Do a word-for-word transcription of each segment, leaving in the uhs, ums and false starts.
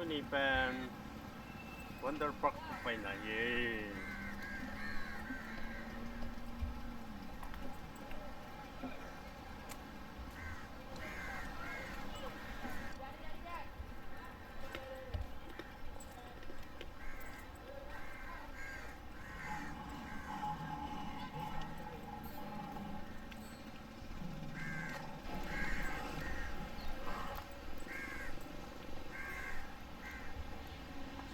Ni pen Wonder Park pai na ye.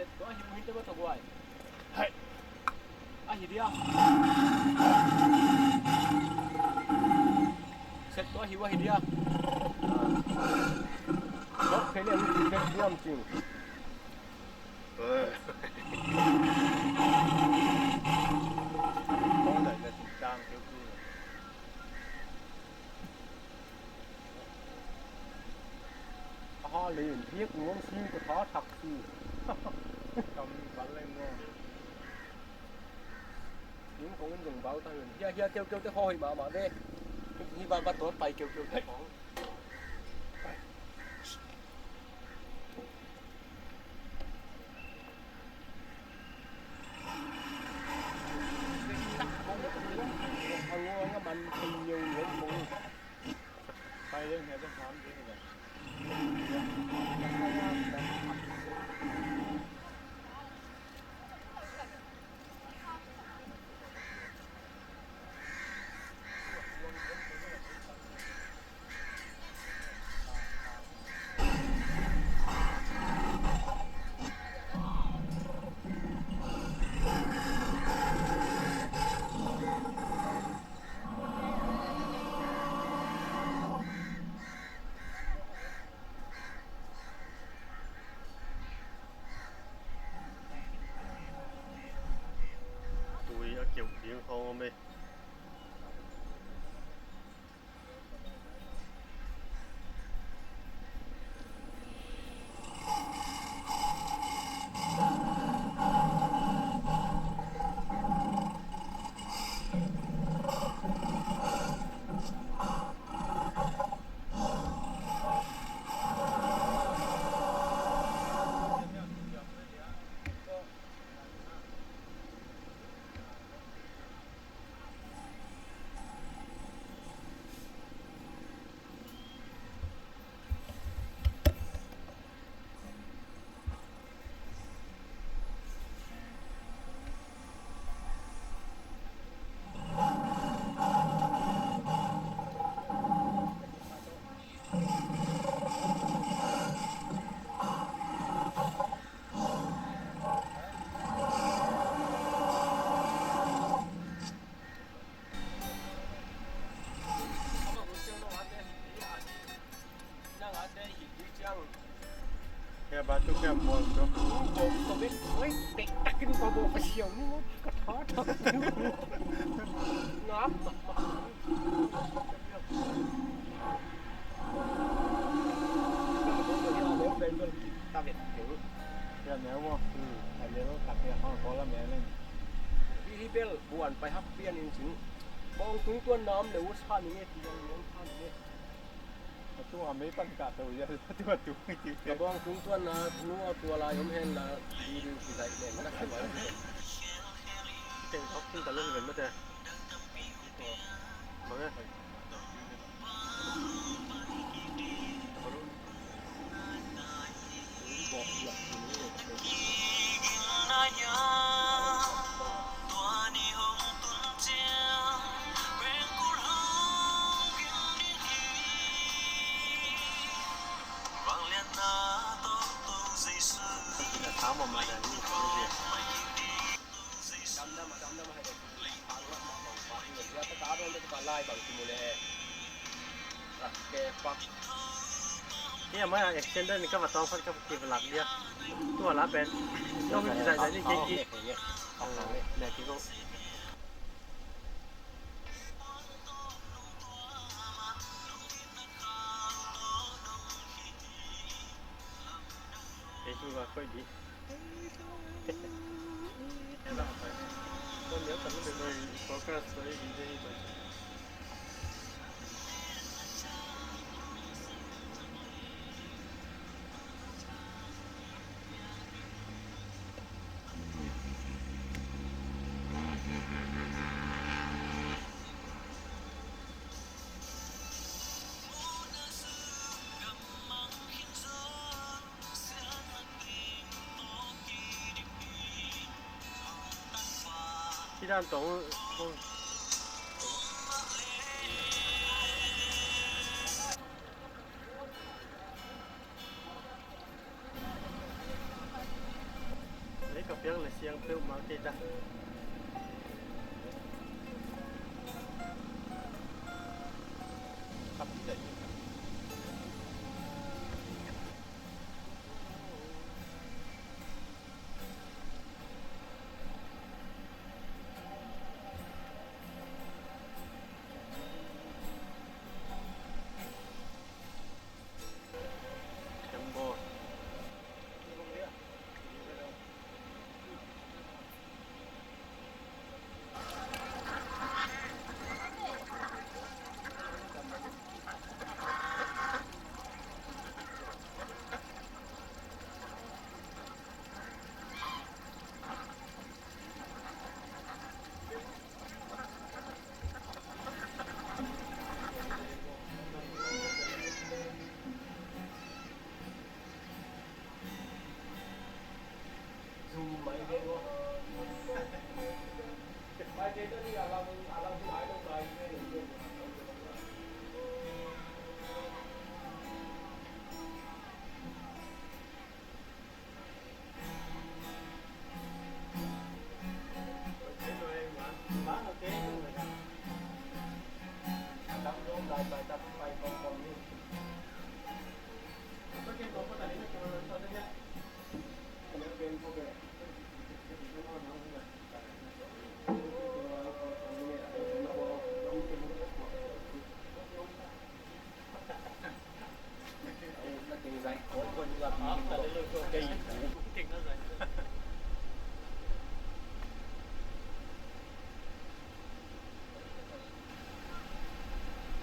Set tua hi uh hi te ba tua guai. Hai. Ahi dia. Set tua hi uh ahi dia. Tok khe le set diam cing. Kong dai le sing tang keu tu. Aha, len biak nuam si ka tha thak si. Kam bal leng nuam. Ning kong in zong bau ta len. Hia, hia, keu, keu te kho hoi mama ve. Hi ba, ba tuat pai keu, keu te kho. Tui a keuh ding khawng om e. Khe ba tu khe mual tu. Ko ko bek oi bek takin ko bo ka siau ni ka tha tha. Ngap. Hi hi bel buan pai hak pian in cin. Bawng tung tuan nam le u sa ni nge ti yang yang sa ni nge. A tu a mei pan ka to ya, a tu a tu nge ti. Ka bawng tung tuan na nu a tua lai om hen la, i du ki zai len na ka ma. Teng thok tung ka lon ven ma te. Bang e. Ni a mai a extender ni ka va tawng khat ka kiva lak dia. Tua la pen. Tua ki zai zai ni kei ki. Le ki ko. Kei ki va koi di. Jan tong. Lei ka piang le siang peuhmah kei ta.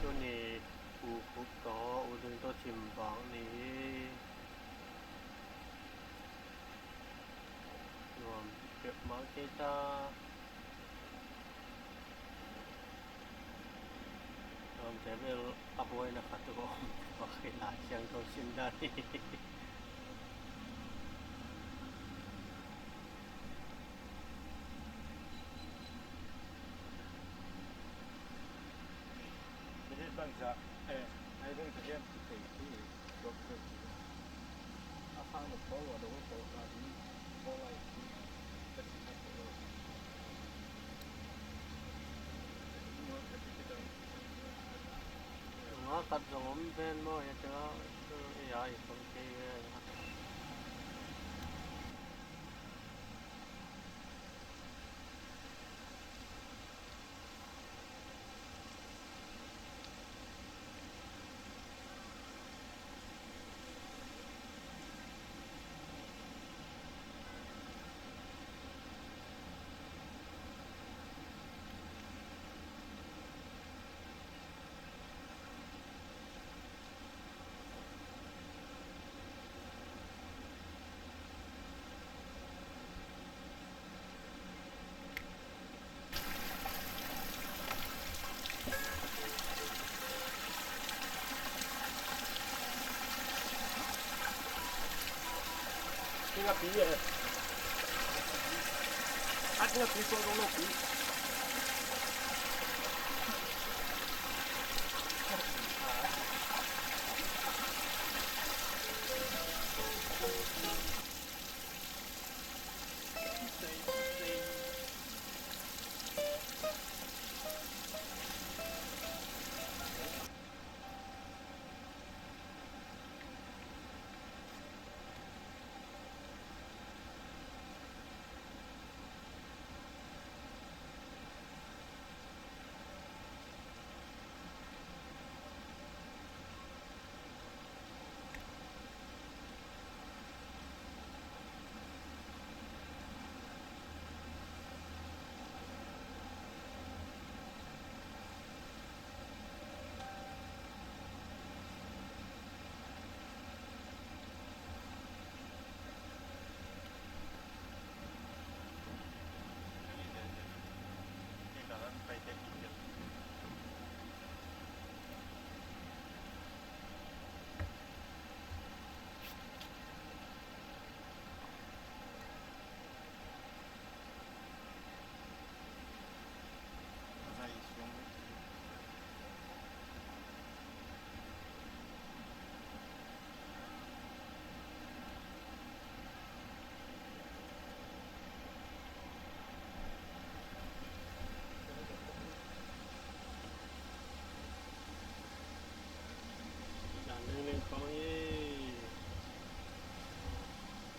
Tuni U Khup tawh U Ding tawh thim vang ni hi. Nuam peuhmah kei ta. Nuamte bel a buaina khat uh a om. Tua hi Lai Siangtho sim dan hi. Nga khat zong om ven maw, ya tengah, ya i pang kei ve. Pi nga pi eh. At nga pi suang dong lo pi.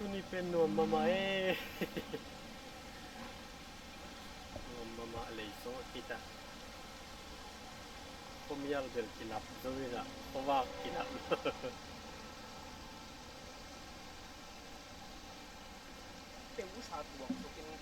Tuni pen nuam mahmah e. Nuam mahmah, lei sung a kit a. Khuamial bel kilap zo in a, khuavak kilap. Teusa tuak sukin